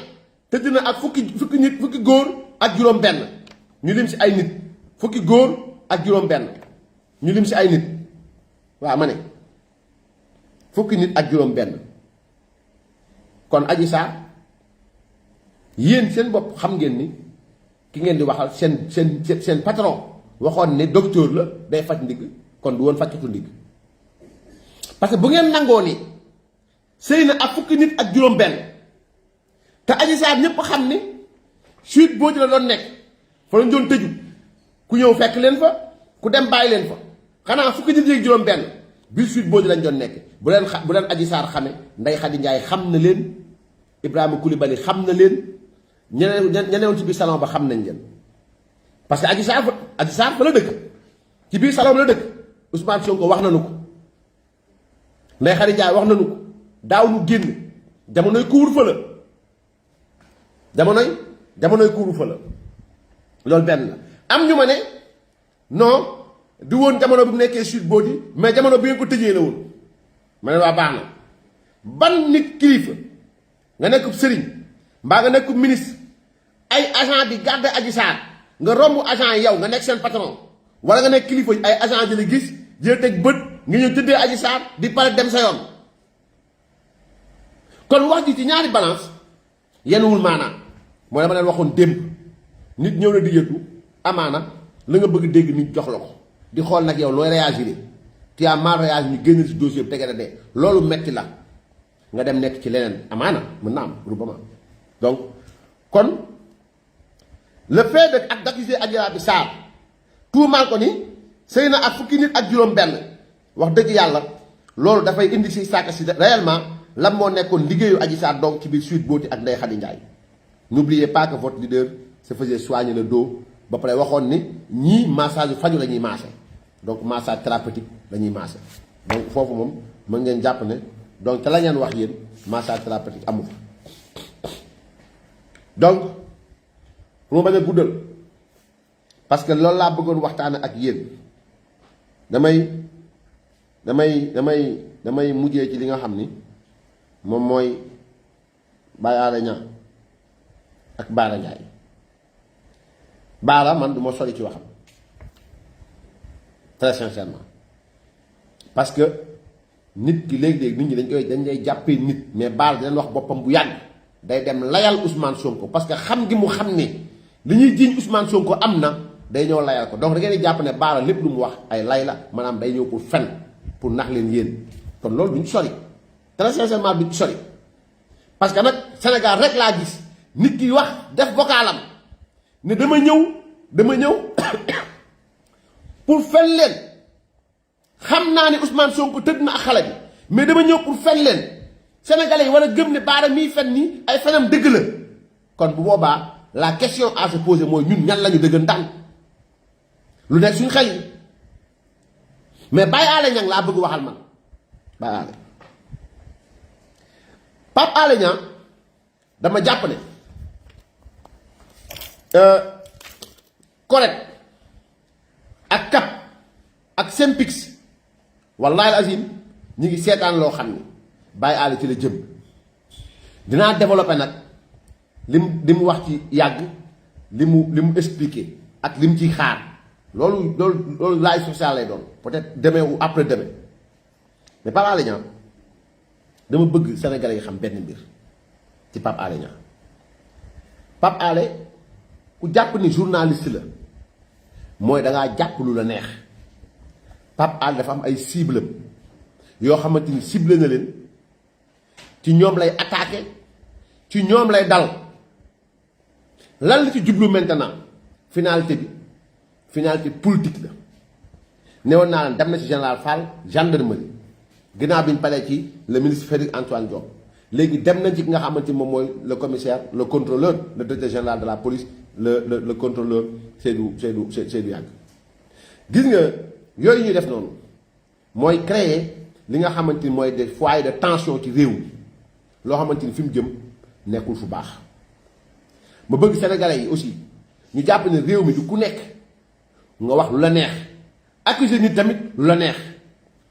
tëdd na ak fukki góor ak juróom benn ñu lim si ay nit fukki góor ak juróom benn ñu lim si ay nit waaw ma ne fukki nit ak juróom benn kon Adji Sarr yéen seen bopp xam ngeen ni ki ngeen di waxal seen patron waxoon ne docteur la day faj ndigg kon du woon fajkatu ndigg parce que bu ngeen nangoo ni sëy na ak fukki nit ak juróom benn te Adji Sarr ñëpp xam ni Sweet Beauty la doon nekk fa lañ doon tëju ku ñëw fekk leen fa ku dem bàyyi leen fa xanaa fukki nit ak juróom benn biir Sweet Beauty lañ doon nekk bu leen Adji Sarr xame Ndeye Khady Ndiaye xam na leen Ibrahima Coulibaly xam na leen ñeneen ci biir salon ba xam nañ leen parce que Adji Sarr fa la dëkk ci biir salon ba la dëkk Ousmane Sonko wax nañu ko Ndeye Khady Ndiaye wax nañu ko daaw ñu génn jamonoy couvre-feu la jamonoy couvre-feu la loolu benn la am ñu ma ne non du woon jamono bi mu nekkee Sweet Beauty mais jamono bi ngeen ko tëjee la woon ma ne waa baax na ban nit kilifa nga nekk sëriñ mbaa nga nekk ministre ay agent di garder Adji Sarr nga romb agent yi yow nga nekk seen patron wala nga nekk kilifa ay agent di la gis jël teg bët nga ñëw tëddee Adji Sarr di pare dem sa yoon kon wax ji ci ñaari balance yenuwul maanaam mooy dama leen waxoon démb nit ñëw na di yëtu amaana la nga bëgg dégg nit jox la ko di xool nag yow looy réagir tu as mal réagi ñu génn si dossier bi tege na de loolu metti la nga dem nekk ci leneen amaana mën na am rubama donc kon le fait de ak d'accuser Adji Sarr tuumaal ko ni sëy na ak fukki nit ak juróom benn wax dëgg yàlla loolu dafay indi si saaka si réellement lan moo nekkoon liggéeyu Adji Sarr donc ci biir Sweet Beauty ak Ndeye Khady Ndiaye n'oubliez pas que votre leader se faisait soigner le dos ba pare waxoon ni ñii massage faju la ñuy maase donc massage thérapeutique la ñuy maase donc foofu moom mën ngeen jàpp ne donc te la ngeen wax yéen massage thérapeutique amu fa donc pour ma bañ a guddal parce que loolu laa bëggoon waxtaan ak yéen damay mujjee ci li nga xam ni moom mooy Baye Alé Niang ak Bara Ndiaye Bara man du ma sori ci waxam très sincèrement parce que nit ki léegi-léegi nit ñi dañ lay jàppee nit mais Bara di leen wax boppam bu yàgg day dem layal Ousmane Sonko parce que xam gi mu xam ni li ñuy jiiñ Ousmane Sonko am na day ñëw layal ko donc da ngeen di jàpp ne Bara lépp lu mu wax ay lay la maanaam day ñëw pour fen pour nax leen yéen kon loolu duñ sori très sincèrement duñ sori parce que nag Sénégal rek laa gis nit ki wax def vocalam ne dama ñëw pour fen leen xam naa ne Ousmane Sonko tëdd na ak xale bi mais dama ñëw pour fen leen sénégalais yi war a gëm ne Bara miy fen nii ay fenam dëgg la kon bu boobaa la question à se poser mooy ñun ñan lañu dëggantaan lu nekk suñu xel yi mais Baye Alé Niang laa bëgg waxal man Baye Alé Pape Alé Niang dama jàpp ne correct ak cap ak Synpics wallahi azim ñi ngi seetaan loo xam ni Baye Alé ci la jëm dinaa développé nag li mu wax ci yàgg li mu expliqué ak li mu ciy xaar loolu live social lay doon peut-être demain ou après demain mais Pape Alé Niang dama bëgg sénégalais yi xam benn mbir ci Pape Alé Niang Pape Alé ku jàpp ni journaliste la mooy dangaa jàpp lu la neex Pape Alé dafa am ay cible yoo xamante ni cible na leen ci ñoom lay attaqué ci ñoom lay dal lan la ci jublu maintenant finalité bi finalité politique la newoon naa leen dem na ci général Fall gendarmerie ginnaaw bi ñu paree ci le ministre Félix Antoine Diome léegi dem nañ ci ki nga xamante ni moom mooy le commissaire le contrôleur le directeur général de la police le contrôleur Seydou Yàgg gis nga yooyu ñuy def noonu mooy créer li nga xamante ni mooy des foyers de tension ci réew mi loo xamante ni fi mu jëm nekkul fu baax ma bëgg sénégalais yi aussi ñu jàpp ne réew mi du ku nekk nga wax lu la neex accuser nit tamit lu la neex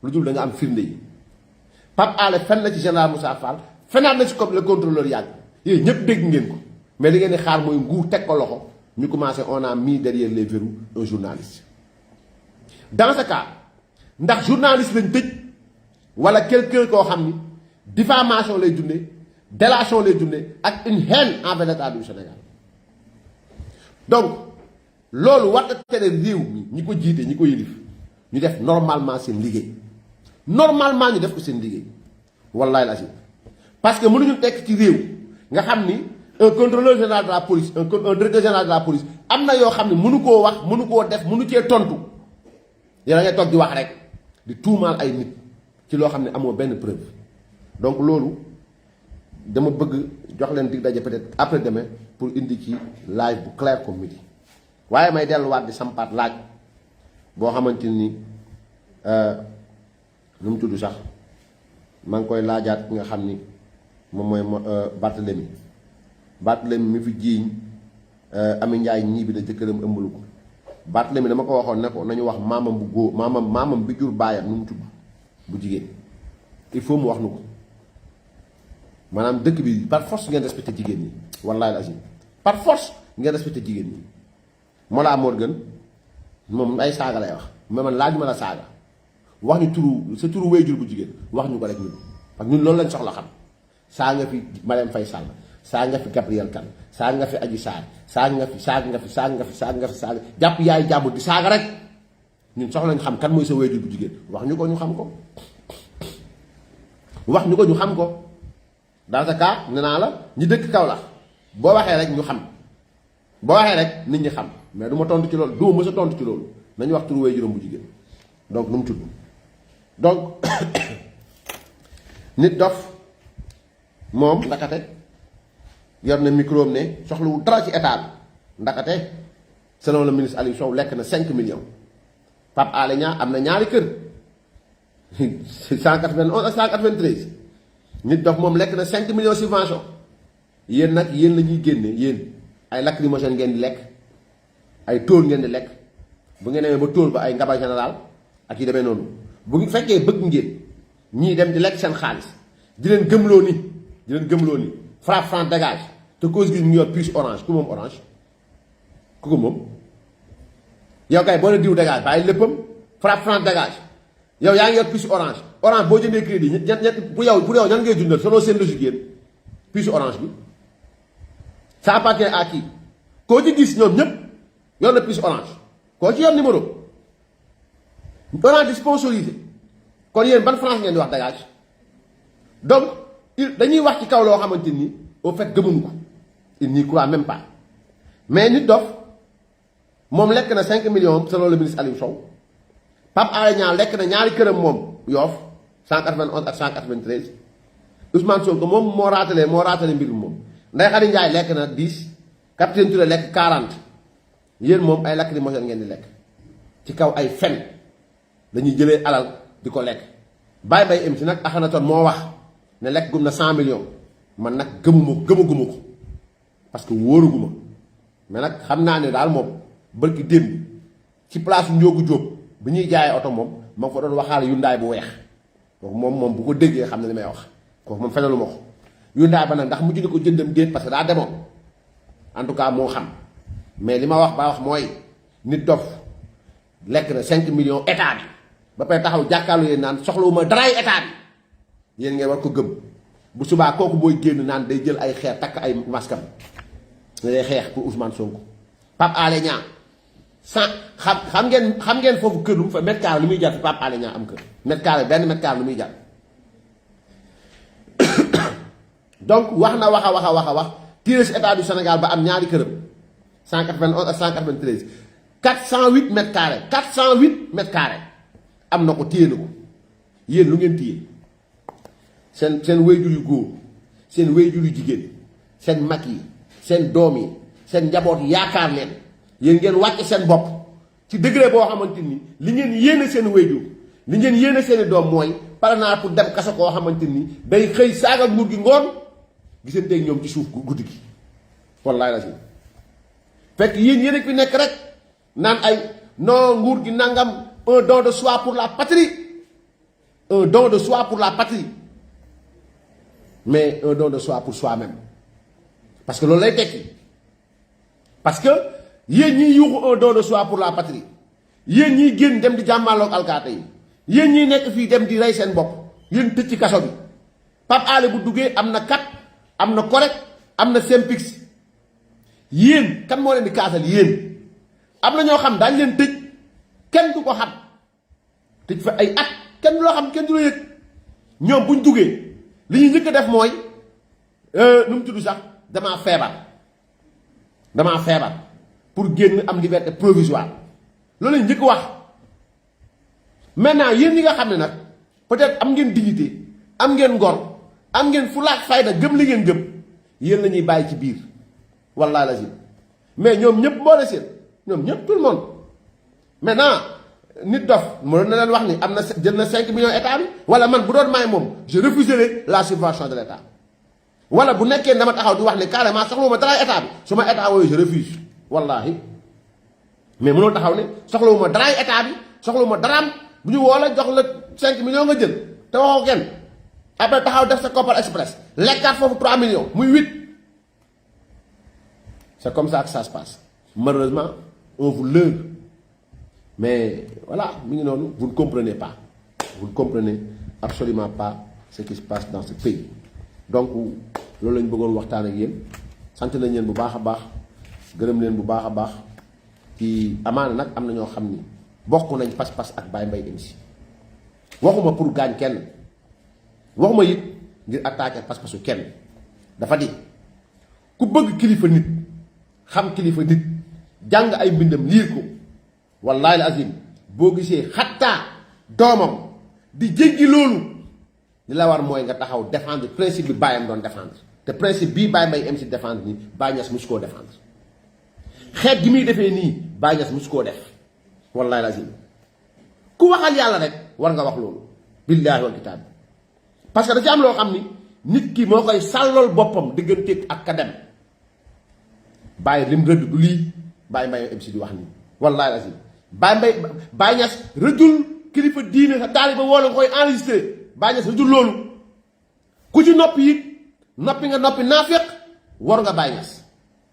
lu dul da nga am firnde yi Pape Alé fen na ci général Moussa Fall fenaat na ci comme le contrôleur Yàgg yooyu ñëpp dégg ngeen ko mais li ngeen di xaar mooy nguur teg ko loxo ñu commencé on a mis derrière les verrous un journaliste dans ce cas ndax journaliste lañ tëj wala quelqu'un koo xam ni diffamation lay dundee délation lay dundee ak une haine envers l'État du Sénégal donc loolu war na tere réew mi ñi ko jiite ñi ko yilif ñu def normalement seen liggéey normalement ñu def ko seen liggéey wallahi la parce que mënuñu tekk ci réew nga xam ni un contrôleur général de la police un directeur général de la police am na yoo xam ne mënu koo wax mënu koo def mënu cee tontu yow da ngay toog di wax rek di tuumaal ay nit ci loo xam ne amoo benn preuve donc loolu dama bëgg jox leen dig daje peut-être après demain pour indi ci live bu clair comme midi waaye may delluwaat di sampaat laaj boo xamante ni nu mu tudd sax maa ngi koy laajaat ki nga xam ni moom mooy Barthélemy mi fi jiiñ Ami Njaay ñii bi da jëkkëram ëmbalu ko Barthélemy dama ko waxoon ne ko nañu wax maamam bu góor maamam bi jur baayam nu mu tudd bu jigéen il faut mu wax nu ko maanaam dëkk bi par force ngeen respecté jigéen ñi wallaahi azim par force ngeen respecté jigéen ñi Mollah Morgun moom ay saaga lay wax mais man laaj ma la saaga wax ñu turu sa turu wéyjur bu jigéen wax ñu ko rek ñun parce que ñun loolu lañ soxla xam saa nga fi Marième Faye Sall saa nga fi Gabriel Kane saa nga fi Adji Sarr saa nga fi jàpp yaay jàmbur di saaga rek ñun soxla nañ xam kan mooy sa wéyjur bu jigéen wax ñu ko ñu xam ko wax ñu ko ñu xam ko dans ce cas nee naa la ñi dëkk Kaolack boo waxee rek ñu xam boo waxee rek nit ñi xam mais du ma tontu ci loolu du ma mës a tontu ci loolu nañu wax turu wéyjuram bu jigéen donc nu mu tudd donc nit dof moom ndakate yor na micro am ne soxlawul dara ci état bi ndakate selon le ministre Aliou Sow lekk na 5 millions Pape Alé Niang am na ñaari kër 191 ak 193 nit dof moom lekk na 5 millions subvention yéen nag yéen la ñuy génne yéen ay lacrymogène ngeen di lekk ay tóol ngeen di lekk bu ngeen demee ba tóol ba ay ngaba général ak yi demee noonu bu fekkee bëgg ngeen ñii dem di lekk seen xaalis di leen gëmloo ni frappe franc dégage te cause bi mu ngi yor puce orange ku moom orange ku ko moom yow kay boo ne diw dégage bàyyi léppam frappe franc dégage yow yaa ngi yor puce orange boo jëndee crédit ñett pour yow ñan ngay dundal selon seen logique yéen puce orange bi ça appartient à qui koo ci gis ñoom ñëpp yor na puce orange koo ci yor numéro orange di sponsorisé kon yéen ban France ngeen di wax dégage donc dañuy wax ci kaw loo xamante ni au fait gëmuñu ko il n'y croit même pas mais nit dof moom lekk na 5 millions selon le ministre Aliou Sow Pape Alé Niang lekk na ñaari këram moom Yoff 191 ak 193 Ousmane Sonko moom moo raatale mbir mi moom Ndeye Khady Ndiaye lekk na 10 capitaine Touré lekk 40 yéen moom ay lacrymogène ngeen di lekk ci kaw ay fen dañuy jëlee alal di ko lekk Baye Mbaye MC nag Akhenaton moo wax ne lekk gum na 100 millions man nag gëmaguma ko parce que wóoruguma mais nag xam naa ne daal moom bërki démb ci place Ndiogu Diop bi ñuy jaayee oto moom ma fa doon waxaale Hyundai bu weex kooku moom bu ko déggee xam ne li may wax kooku moom fenalu ma ko Hyundai ba nag ndax mujj na ko jëndam déet parce que daa demoon en tout cas moo xam mais li ma wax ba wax mooy nit dof lekk na 5 millions état bi ba pare taxaw jàkkaarloo yéen naan soxlawuma daraay état bi yéen ngeen war ko gëm bu subaa kooku mooy génn naan day jël ay xeer takk ay maskam day xeex pour Ousmane Sonko Pape Alé Niang xam ngeen foofu kër lu mu fa mètre carré lu muy jar fi Pape Alé Niang am kër mètre carré benn mètre carré lu muy jar donc wax na wax a wax tiré si état du Sénégal ba am ñaari këram 191 ak 193 408 mètres carrés 408 mètres carrés am na ko téye na ko yéen lu ngeen téye seen wéyjur yu góor seen wéyjur yu jigéen seen mag yi seen doom yi seen njaboot yaakaar leen yéen ngeen wàcc seen bopp ci degré boo xamante ni li ngeen yéene seen wéyjur li ngeen yéene seen doom mooy pare naa pour dem kaso koo xamante ni day xëy saaga nguur gi ngoon gisanteeg ñoom ci suuf guddi gi wallaay la si fekk yéen fi nekk rek naan ay non nguur gi nangam un don de soi pour la patrie un don de soi pour la patrie mais un don de soi pour soi-même parce que loolu lay tekki parce que yéen ñiy yuuxu un don de soi pour la patrie yéen ñiy génn dem di jàmmaaloog alkaate yi yéen ñiy nekk fii dem di rey seen bopp yéen tëj ci kaso bi Pape Alé bu duggee am na kat am na correct am na Synpics yéen kan moo leen di kaasal yéen am na ñoo xam daañu leen tëj kenn du ko xam tëj fa ay at kenn du loo xam kenn du la yëg ñoom buñ duggee li ñuy njëkk a def mooy nu mu tudd sax damaa feebar pour génn am liberté provisoire loolu lañ njëkk wax maintenant yéen ñi nga xam ne nag peut-être am ngeen dignité am ngeen ngor am ngeen fulaak fayda gëm li ngeen gëm yéen la ñuy bàyyi ci biir wallaahi lazim mais ñoom ñëpp boole seen ñoom ñëpp tout le monde maintenant nit dof mënoon na leen wax ni am na jël na 5 millions état bi wala man bu doon maay moom je refuserai la subvention de l' état wala bu nekkee dama taxaw di wax ne carrément soxlawuma dara état bi su ma état wooyu je refuse wallaahi mais mënoo taxaw ne soxlawuma daraay état bi soxlawuma daraam bu ñu woo la jox la 5 millions nga jël te waxoo kenn après taxaw def sa Kopar Express lekkaat foofu 3 millions muy 8 c'est comme ça que ça se passe malheureusement on vous leurre mais voilà mi ngi noonu vous ne comprenez pas vous ne comprenez absolument pas ce qui se passe dans ce pays donc loolu la ñu bëggoon waxtaan ak yéen sant nañ leen bu baax a baax gërëm leen bu baax a baax ci amaana nag am na ñoo xam ni bokk nañ pas-pas ak Baye Mbaye MC waxuma pour gaañ kenn waxuma it ngir attaquer pas-pasu kenn dafa di ku bëgg kilifa nit xam kilifa nit jàng ay mbindam liir ko wallaahi la azim boo gisee xattaa doomam di jéggi loolu li la war mooy nga taxaw défendre principe bi bàyyam doon défendre te principe bii Baye Mbaye MC défendre nii Baye Niass musu koo défendre xeet gi muy defee nii Baye Niass musu koo def wallaahi la azim ku waxal yàlla rek war nga wax loolu billaahi wal kitaab parce que da ci am loo xam ni nit ki moo koy sàllool boppam digganteeg ak ka dem bàyyi lim rëdd du lii Baye Mbaye MC di wax nii wallaahi la azim Baye Niass rëddul kilifa diine sa taaliba woo la nga koy enregistré Baye Niass rëddul loolu ku ci noppi it noppi nga noppi naafeq war nga Baye Niass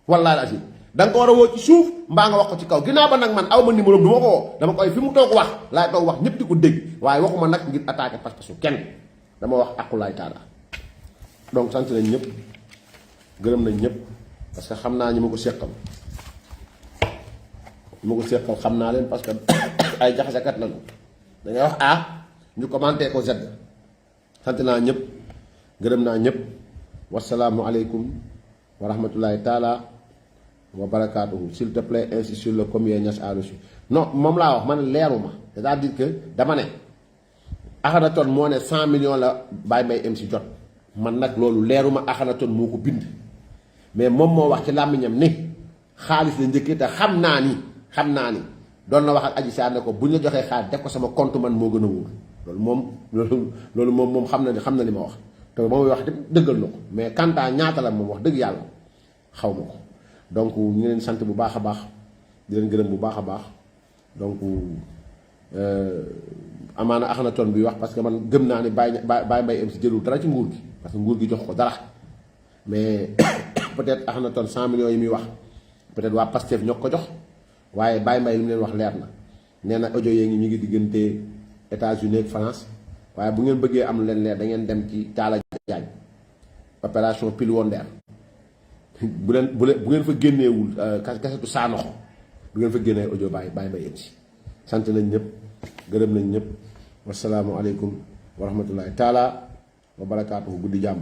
wallaahi la azim da nga ko war a woo ci suuf mbaa nga wax ko ci kaw ginnaaw ba nag man aw ma numéro du ma ko woo dama koy fi mu toog wax laay toog wax ñëpp di ko dégg waaye waxuma nag ngir attaqué parce que su kenn dama wax aqulaay taala donc sant nañ ñëpp gërëm nañ ñëpp parce que xam naa ñi ma ko seqal xam naa leen parce que ay jaxasekat lañu dangay wax A ñu commenté ko Z sant naa ñëpp gërëm naa ñëpp wasalaamu aleykum wa rahmatullahi taala wa barakaatuhu s'il te plaît insiste sur le combien Niass a reçu non moom laa wax man leeruma c'est-à-dire que dama ne Akhenaton moo ne 100 millions la Baye Mbaye MC jot man nag loolu leeruma Akhenaton moo ko bind mais moom moo wax ci làmmiñam ni xaalis la njëkkee te xam naa ni doon na wax ak Adji Sarr ne ko bu ñu la joxee xaalis def ko sama compte man moo gën a wóor loolu moom xam na li ma wax te ba muy wax dëggal na ko mais quant à ñaata la moom wax dëgg yàlla xaw ma ko donc ñu ngi leen sant bu baax a baax di leen gërëm bu baax a baax donc amaana Akhenaton bi wax parce que man gëm naa ni Baye Mbaye MC jëlul dara ci nguur gi parce que nguur gi jox ko dara mais peut-être Akhenaton 100 millions yi muy wax peut-être waa Pastef ñoo ko jox waaye Baye Mbaye li mu leen wax leer na nee na audio yee ngi ñu ngi diggante États-Unis ak France waaye bu ngeen bëggee am lu leen leer da ngeen dem ci Talla Diagne opération Pile Wonder bu ngeen fa génneewul kasetu Sanoxo bu ngeen fa génnee audio Baye Mbaye MC sant nañ ñëpp gërëm nañ ñëpp wasalaamualeykum wa rahmatullahi taala wa barakaatuhu guddi jàmm